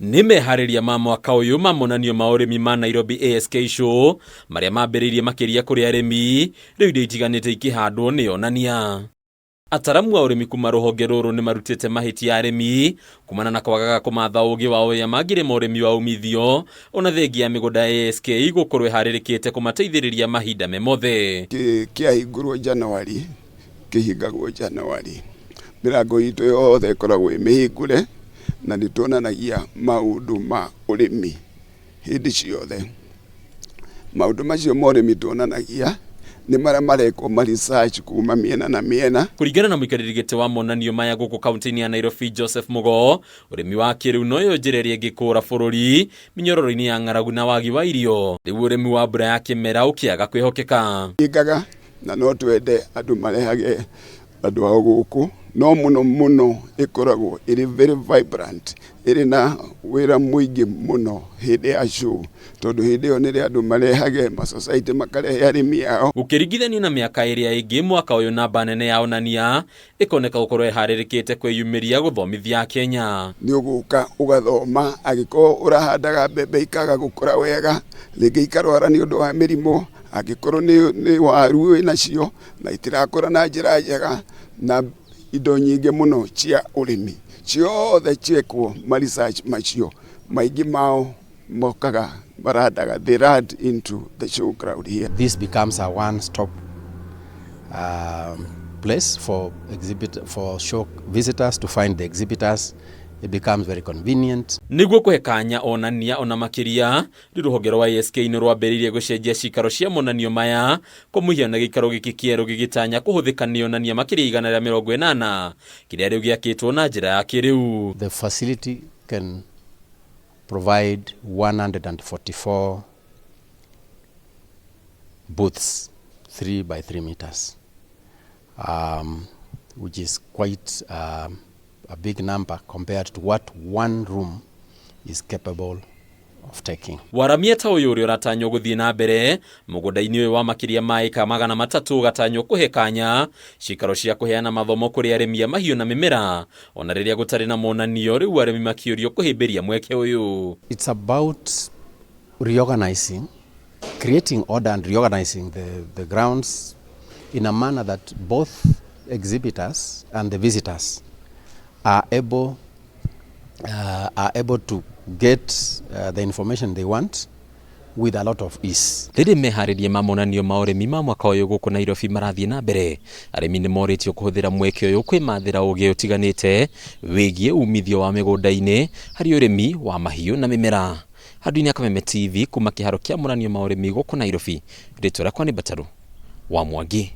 Nĩ meharĩria ma mwaka ũyũ ma monanio ma ũrĩmi ma Nairobi ASK Show marĩa mambĩrĩirie makĩria kũrĩ arĩmi, rĩu indo itiganĩte ikĩhandwo nĩ onania. Ataramu a ũrĩmi kuma rũhonge rũrũ nĩ marutĩte mahĩtia arĩmi kumana na kwagaga kũmatha ũgĩ wa ũrĩa mangĩrĩma ũrĩmi wa umithio ona thengia ya mĩgũnda ya ASK gũkorwo ĩharĩrĩkĩte kũmateithĩrĩria mahinda me mothe. Kĩahingũrwo January kĩhingagwo January. Mĩrango itũ yothe ĩkoragwo ĩ mĩhingũre na nĩ tuonanagia maũndũ ma ũrĩmi hĩndĩ ciothe. Maũndũ macio ma ũrĩmi tuonanagia nĩ marĩa marekwo ma research kuma mĩena na mĩena. Kũringana na mũikarĩri gĩtĩ wa monanio maya gũkũ kaunti-inĩ ya Nairobi Joseph Mugo, ũrĩmi wa kĩrĩu noyo njĩra ĩrĩa ĩngĩkũra bũrũri mĩnyororo-inĩ ya ng'aragu na wagi wa irio, rĩu ũrĩmi wa mbura ya kĩmera ũkĩaga kwĩhokeka. Hingaga na no twende andũ marehage andũ ao gũkũ, no mũno mũno ĩkoragwo ĩrĩ very vibrant, ĩrĩ na wĩra mũingĩ mũno hĩndĩ ya show, tondũ hĩndĩ ĩyo nĩrĩo andũ marehage ma society makarehe arĩmi ao. Gũkĩringithanio na mĩaka ĩrĩa ĩngĩ, mwaka ũyũ namba nene ya onania ĩkoneka gũkorwo ĩharĩrĩkĩte kwĩyumĩria gũthomithia Akenya. Nĩ ũgũka ũgathoma, angĩkorwo ũrahandaga mbembe ikaga gũkũra wega, rĩngĩ ikarwara nĩ ũndũ wa mĩrimũ, angĩkorwo nĩ waru wĩnacio na itirakũra na njĩra njega, na indo nyingĩ mũno cia ũrĩmi, ciothe ciekwo ma research macio, maingĩ mao mokaga marandaga, they run into the show ground here. This becomes a one-stop place for exhibit for show visitors to find the exhibitors. It becomes very convenient. Nĩguo kũhe kanya onania ona makĩria, rĩu rũhonge rwa ASK nĩ rwambĩrĩirie gũcenjia cikaro cia monanio maya kwa mũhiano gĩikaro gĩkĩ kĩerũ gĩgĩtanya kũhũthĩka nĩ onania makĩria 180 kĩrĩa rĩu gĩakĩtwo na njĩra ya kĩrĩu. The facility can provide 144 booths, 3 by 3 meters, which is quite a big number compared to what one room is capable of taking. Waramia ta ũyũ ũrĩa ũratanywo gũthiĩ na mbere mũgũnda-inĩ ũyũ wa makĩria ma ĩka 300 ũgatanywo kũhe kanya cikaro cia kũheana mathomo kũrĩ arĩmi a mahiũ na mĩmera ona rĩrĩa gũtarĩ na monanio, rĩu arĩmi makĩũrio kũhĩmbĩria mweke ũyũ. It's about reorganizing, creating order and reorganizing the grounds in a manner that both exhibitors and the visitors are able to get the information they want with a lot of ease. Rĩrĩ meharĩria ma monanio ma ũrĩmi ma mwaka ũyũ gũkũ Nairobi marathiĩ na mbere, arĩmi nĩ morĩtio kũhũthĩra mweke ũyũ kwĩmathĩra ũgĩ ũtiganĩte wĩgiĩ umithio wa mĩgũnda-inĩ harĩ ũrĩmi wa mahiũ na mĩmera. Handũ-inĩ ya Kameme TV kuma kĩharo kĩa monanio ma ũrĩmi gũkũ Nairobi, rĩtwa rĩakwa nĩ Mbataru wa Mwangi.